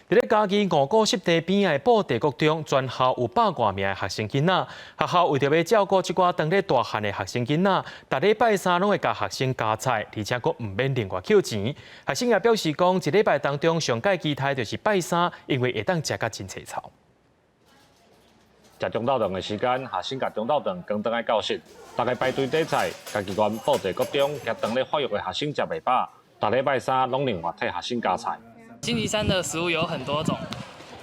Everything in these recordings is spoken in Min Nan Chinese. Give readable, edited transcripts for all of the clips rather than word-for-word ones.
佇咧嘉義五股濕地邊的布袋國中，全校有百外名的學生囡仔。學校為著欲照顧這寡當咧大漢的學生囡仔，逐禮拜三攏會共學生加菜，而且閣毋免另外扣錢。學生也表示講，一禮拜當中上蓋期待就是拜三，因為會當食甲真濟臭。食中晝頓的時間，學生共中晝頓剛轉來教室，逐家排隊點菜。嘉義縣布袋國中，共當咧發育的學生食袂飽，逐禮拜三攏另外替學生加菜。星期三的食物有很多種，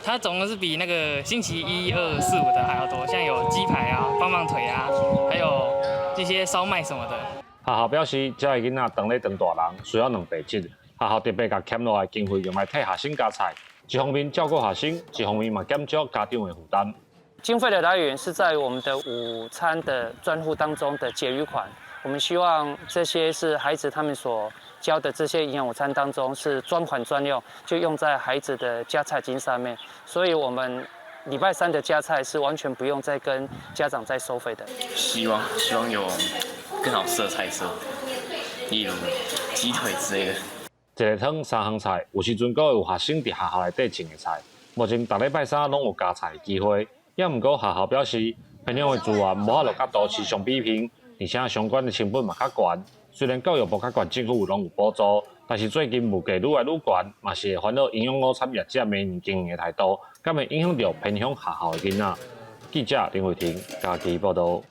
它總共是比那個星期一、二、四、五的還要多，像有雞排啊、棒棒腿啊，還有這些燒麥什麼的。學校表示，這个囡仔當咧長大人，需要蛋白質。學校特別共儉落來經費用來替學生加菜，一方面照顧學生，一方面嘛減少家長的負擔。經費的來源是在我們的午餐的專戶當中的結餘款，我們希望這些是孩子他們所交的這些營養午餐當中是專款專用，就用在孩子的加菜金上面，所以我們禮拜三的加菜是完全不用再跟家長再收費的。希望有更好吃的菜色，例如雞腿之類的。一个湯三項菜，有時陣閣會有學生佇學校內底種的菜。目前逐禮拜三攏有加菜的機會，也毋過學校表示，偏鄉的資源無法度佮都市相比拼，而且相關的成本嘛較懸。雖然教育部佮縣政府攏有補助，但是最近物價愈來愈懸，嘛是會煩惱營養午餐業者明年經營的態度，敢會影響著偏鄉學校的囡仔。記者林慧婷嘉義報導。